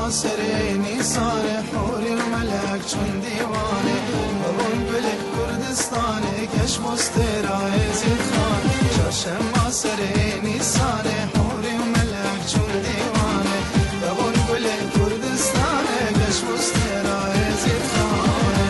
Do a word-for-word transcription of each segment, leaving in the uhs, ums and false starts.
Serê Nîsanê hûrî û melek çûn dîwanê, bibûn gulê Kurdistanê, geş bû stêra Êzîd Xan. Çarşema serê Nîsanê hûrî û melek çûn dîwanê, bibûn gulê Kurdistanê, geş bû stêra Êzîd Xanê.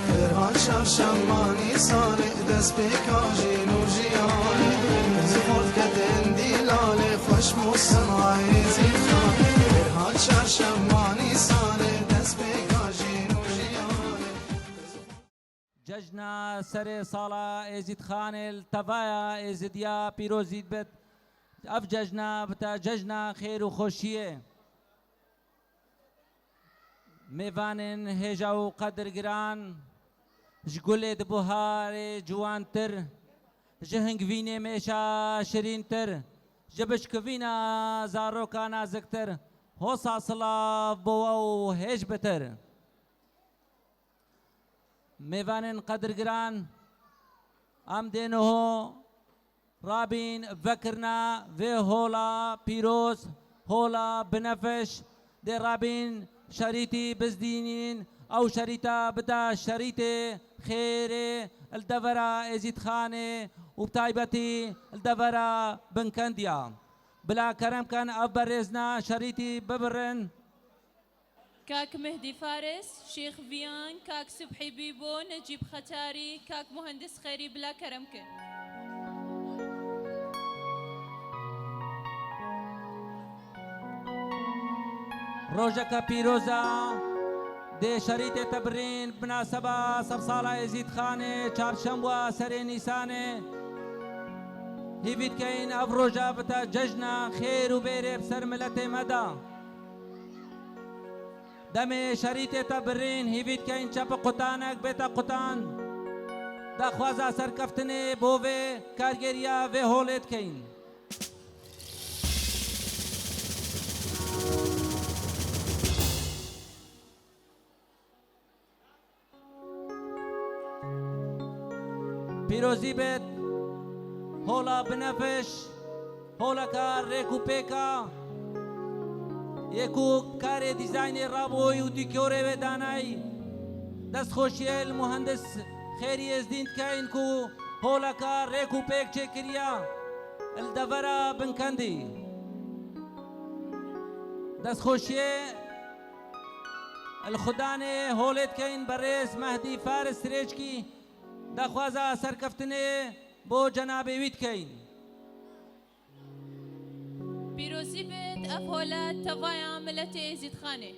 Her hat çarşema Nîsanê, destpêka jîn û jiyanê, zixort ketin dîlanê, xweş bû sema Êzîd Xan. Her hat çarşema Nîsanê, destpêka jîn û jiyanê. Cejna serê sala Êzîd Xanê li tevaya Êzidiya pîrozî bit. Ev cejna bite cejna xêr û xweşiyê. Mêvanên hêja û qedirgiran, ji gulê di buharê ciwantir, ji hingvînê mêşa şirîntir, ji bişkivîna zaroka naziktir, hosa silav bo we û hêj bitir. Mêvanên qedirgiran, em dê niho rabîn vekirina vê hola pîroz, hola binefş, dê rabîn şerîtî bizdînîn, ew şerîta bida şerîtê xêrê li devera Êzîdxanê û bi taybetî li devera Binkendiya. Bila kerem ken ev berêzna şerîtî bibirin. Kak Mehdî Faris, Şêx Viyan, Kak Subhî Bîbo, Necîb Xetarî, Kak Muhendis Xêrî, bila kerem kin. Rojeke pîroz e, dê şerîtê te birîn bi minaseba sedsala Êzîdxanê, çarşemwa serê Nîsanê. Hîvî dikeyin ev roja bite cejna xêr û bêrê bi ser miletê me de. Demê şerîtê te birîn, hîvî dikeyin çepe qutanek bête qutan. Daxwaza serkeftinê bo vê kargêriya vê holê dikeyin. Pîrozî bêt, hola binefş, holeka rêk û pêka, yê ku karê dîzaynê raboyî û dîkorê wê danayî. Destxweşiyê li muhendis Xêrî Êzdîn dikeyin ku holeka rêk û pêk çêkiriya li devera Binkendî. Destxweşiyê Li xudanê holê dikeyin berêz Mehdî Faris Sirêçkî, daxwaza serkeftinê bo cenabê wî dikeyin. Pîrozî bêt, ev hole tevaya miletê Êzîdxanê.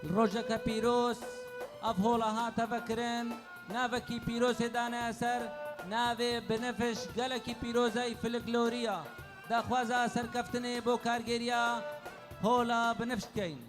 Li rojeke pîroz ev hola hate vekirin, navekî pîrozê dane ser navê Binifş, gelekî pîroz e, folklorî ya. Daxwaza serkeftinê bo kargêriya hola Binifş dikeyin.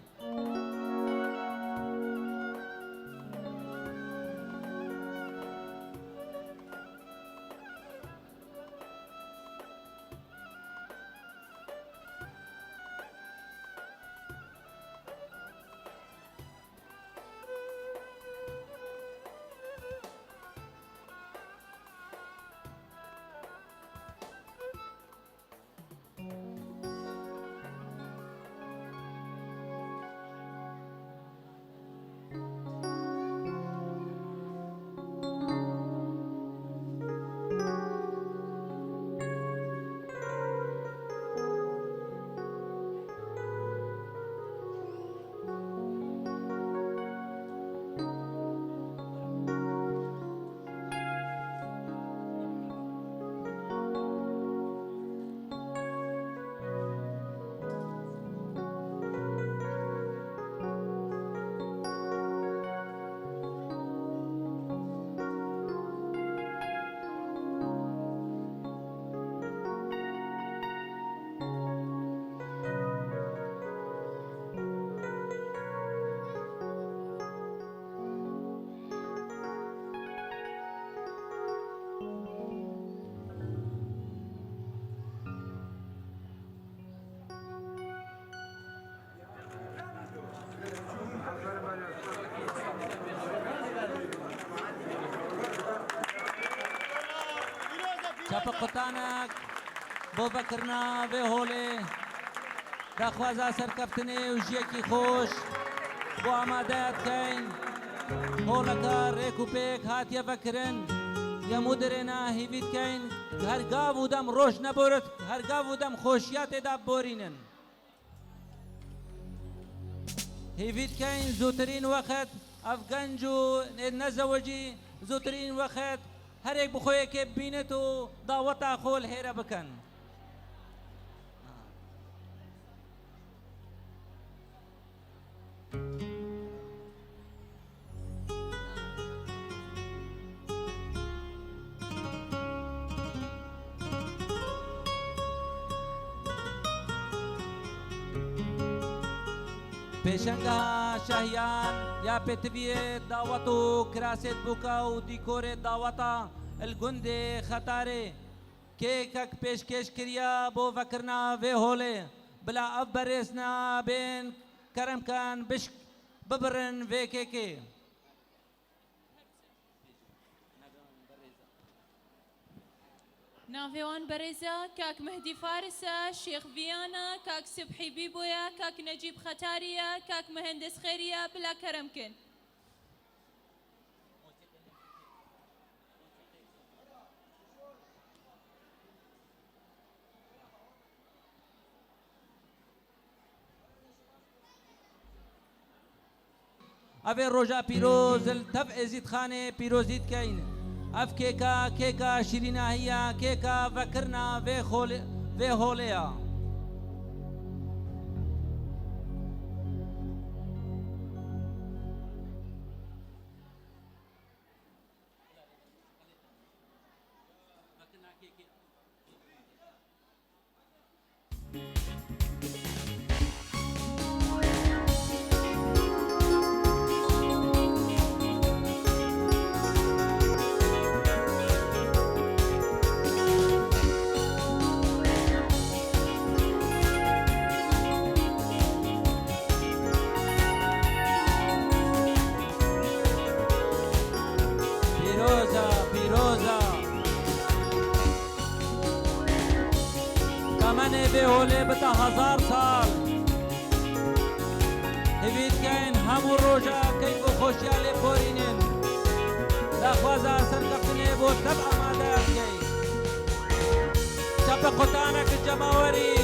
Çepequtanek bo vekirina vê holê, daxwaza serkeftinê û jiyekî xweş bo amadeya dikeyn. Holeka rêk û pêk hatiye vekirin. Ya mudirêna hêvî dikeyn, her gav û dem roj neborit, her gav û dem xweşiya tê de borînin. Hêvî dikeyn zûtirîn wext ev genc û nezewicî zûtirîn wext her yek bi xwe yekê bibînit û daweta xwe li hêre bikin. Pêşengeha şahiyan ya pêtiviyê dawet û kirasê dibûka û dîkorê daweta li gundê Xetarê kêkek pêşkêş kiriya bo vekirina vê holê. Bila ev berêz nabên kerem ken bişk bibirin vê kêkê. Navê wan berêza kak Mehdî Faris e, Şêx Viyan e, kak Sibhî Bîbo ye, kak Necîb Xetarî ye, kak Muhendis Xêrî ye, bila kerem kin. Ev ê roja pîroz li tev Êzîdxanê pîrozî dikeyn. Ev kêka, kêka şîrînahî ya, kêka vekirina vê xolê, vê holê ya. Pîroza, pîroza. Temenê vê holê bite hezar sal. Hêvî dikeyn hemû roja keyf û xweşiya lê borînin. Daxwaza serkeftinê bo tev amade dikeyn. Çepe qutanek cemawerî.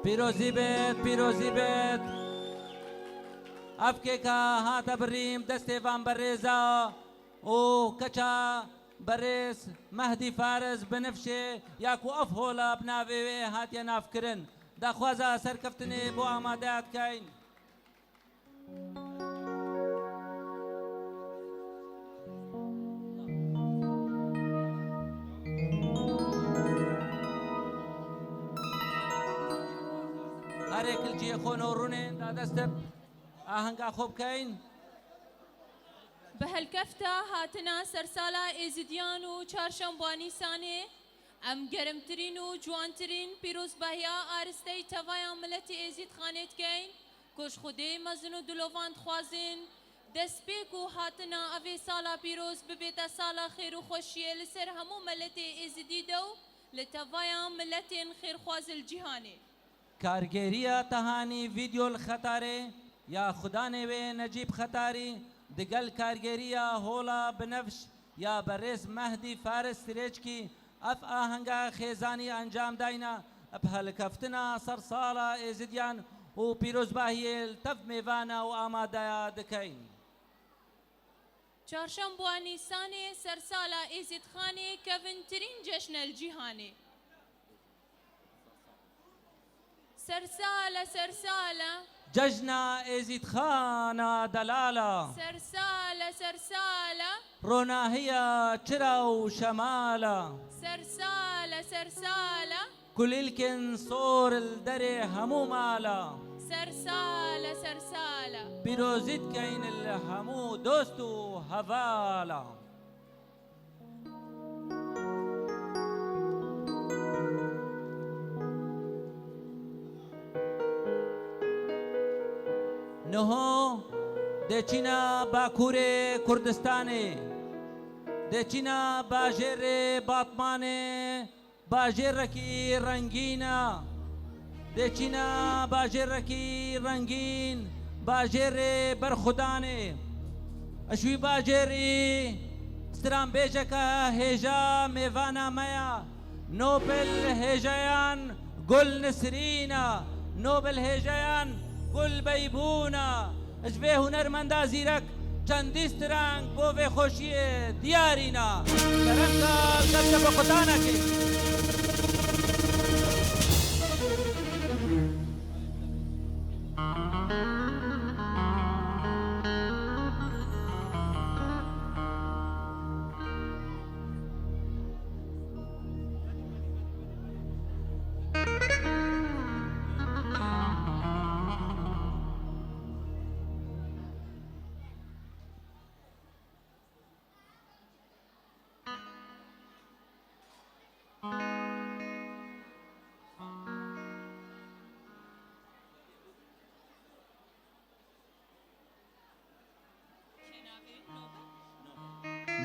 Pîrozî bêt, pîrozî bêt. Ev kêka hate birîm destê van berêza û keça berêz Mehdî Faris Binifşê ya ku ev hola bi navê wê hatiye navkirin. Daxwaza serkeftinê bo amadeya dikeyn. Herê kilciyê xwe no rûnên da dest bi ahenga xwe bikeyn. Bi helkefta hatina sersala Êzidiyan û çarşemba Nîsanê, em germtirîn û ciwantirîn pîrozbahiya aristeyî tevaya miletê Êzîdxanê dikeyn, ku ji Xwedê mezin û dilovan dixwazin, destpêk û hatina evê sala pîroz bibête sala xêr û xweşiyê li ser hemû miletê Êzidî de û li tevaya miletên xêrxwaz li cîhanê. Kargêriya tehanî vîdyo li Xetarê ya xudanê wê Necîb Xetarî digel kargêriya hola binevş ya berêz Mehdî Faris Sirêçkî ev ahenga xêzanî encam dayne bi helkeftina sersala Êzidiyan û pîrozbahiyê li tev mêvana û amadeya dikeyn. Çarşemboa Nîsanê sersala Êzîdxanê kevintirîn ceşn e li cîhanê. Sersala, sersala. Cejna Êzîdxana delala. Sersala, sersala. Ronahiya çira û şemala. Sersala, sersala. Kulîlkên sor li derê hemû mala. Sersala, sersala. Pîrozî dikeyn li hemû dost û hevala. Niho dê çîna Bakurê Kurdistanê, dê çîna bajêrê Batmanê, bajêrekî rengîn e. Dê çîna bajêrekî rengîn, bajêrê berxwedanê. Ji wî bajêrî stranbêjeke hêja mêvana me ya. Nobel hêjayan Gul Nisrîn e. Nobel hêjayan Gul Beybûn e. Ji vê hunermenda zîrek çendî streng bo vê xweşiyê diyarîna. Kerem ke gel te bi qutanekê.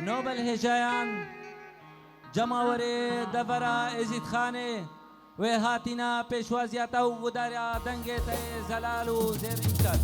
Nobel hêjayan, cemawerê devera Êzîdxanê, wê hatîna pêşwaziya te û guhdariya dengê te yê zelal û zêrîn bikat.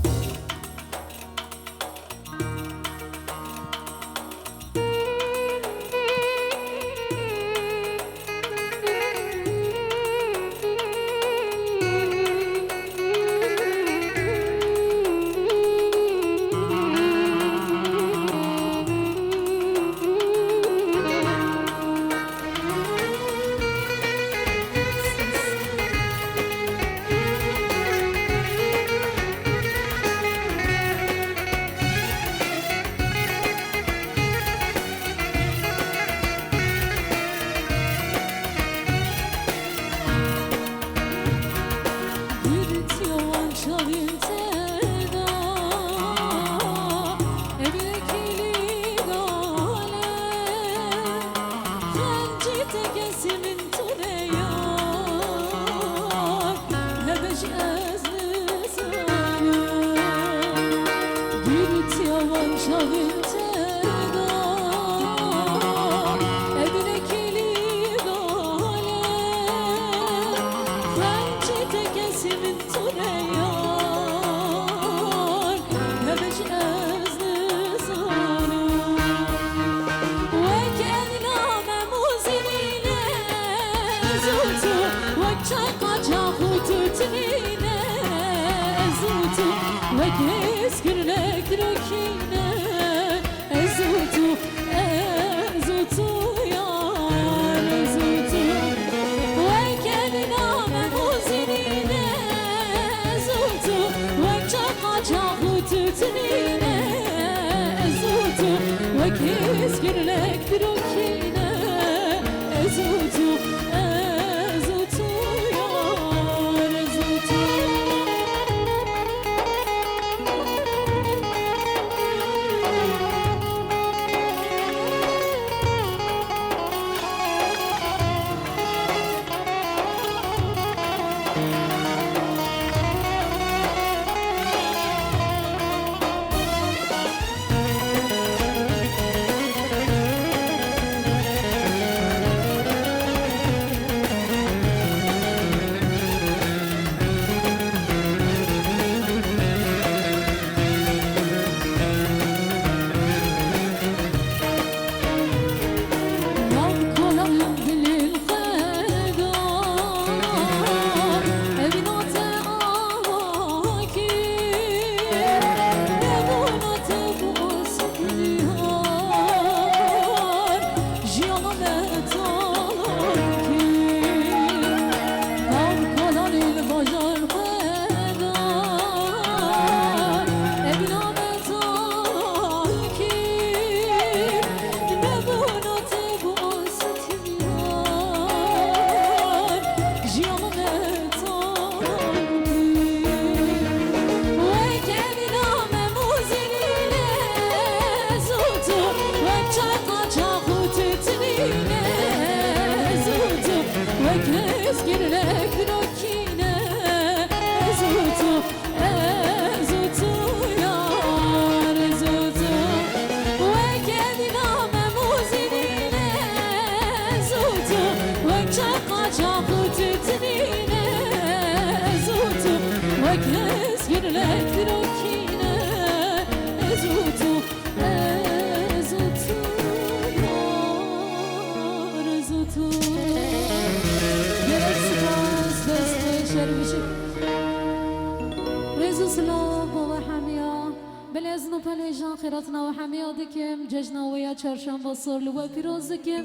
Pelê jan xêratina we hemiya dikim, cejna we ya çarşemba sor li we pîroz dikim.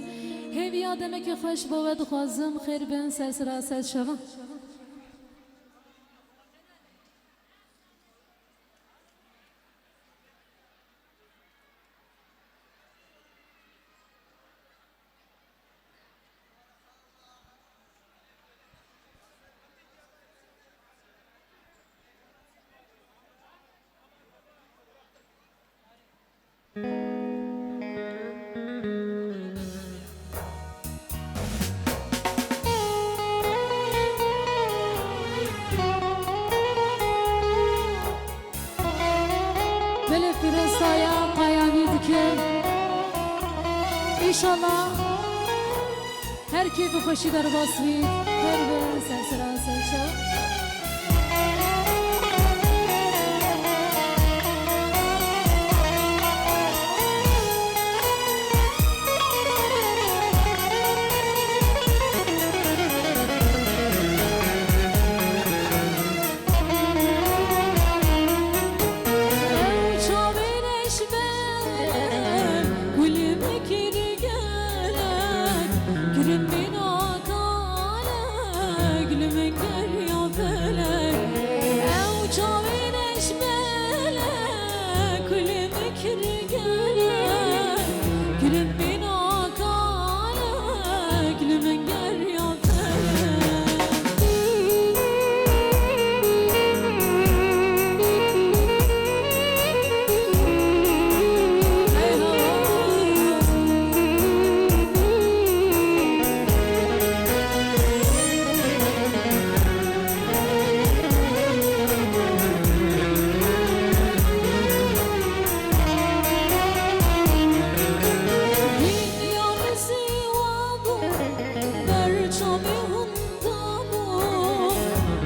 Hêviya demeke xweş bo we dixwazim, xêr bin, ser sera ser şeva. Belê pîrozaya payanî dikim. Înşallah her kêf û xweşî derbas bî. Her bi ser sera ser çav. Ew çavên eşbel, gulê min kir gelek, kirin mîna kalek, li min geriya felek. Ew çavên eşbel, gulê min kir gelek, kirin mîna kalek, li min geriya Dinya min zêwa bû, berçavê hûn dabû,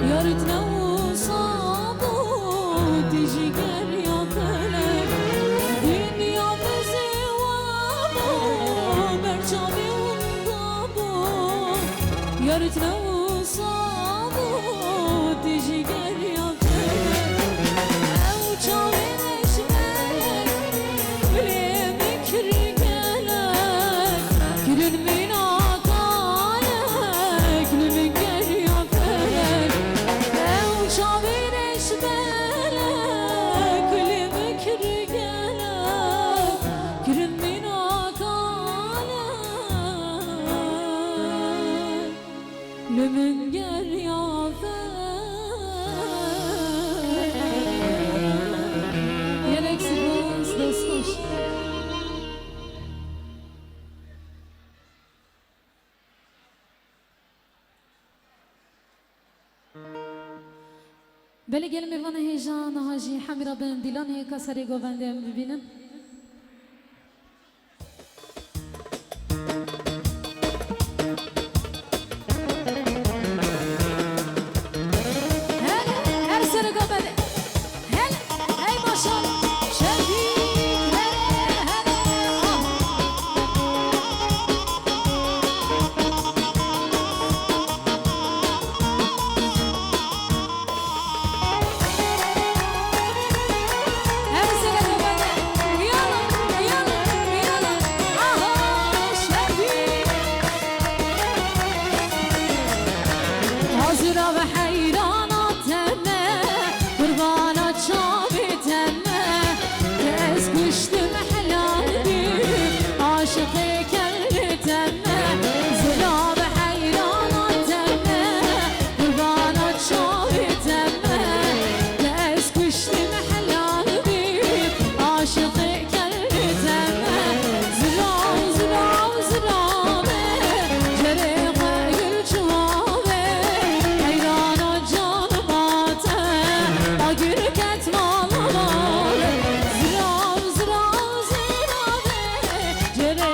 yarit ne wisa bû, tê jî geriya felek. Dinya min zêwa bû, berçavê hûn dabû, yarit ne wisa bû, tê jî geriya felek. Ew çavên eşbelek, gulê min kir gelek, kirin mîna kalek, li min geriya felek. Ew çavên eşbelek, gulê min kir gelek, kirin mîna kalek, li min geriya felek. Gelek spas, dest xweş. Belê gel mêvana hêja niha jî hemî re bin dîlanê ka serê govendê em bibînin. Her, her serê govendê. Hele, hey maşallah. Şevîk, hele, hele, ah. Her sene de bana. Yala, yala, yala. Aha, Şevîk. Hazira ve heyrana te me, qurbana çavê te me, ke ez kuştim helal bî, aşiqê kelbê te me, zira bi heyrana te me, qurbana çavê te me, ke ez kuştim helal bî, aşiqê kelbê te me, zirav, zirav, zirav e, cerê xwe gul çiwav e, heyrana canima te, a gul ket mala mala, zirav, zirav, zirav e, cerê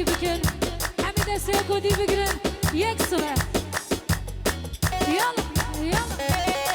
bikin. Hemî destê ku dî bigirin. Yek sibe. Yalla, yalla.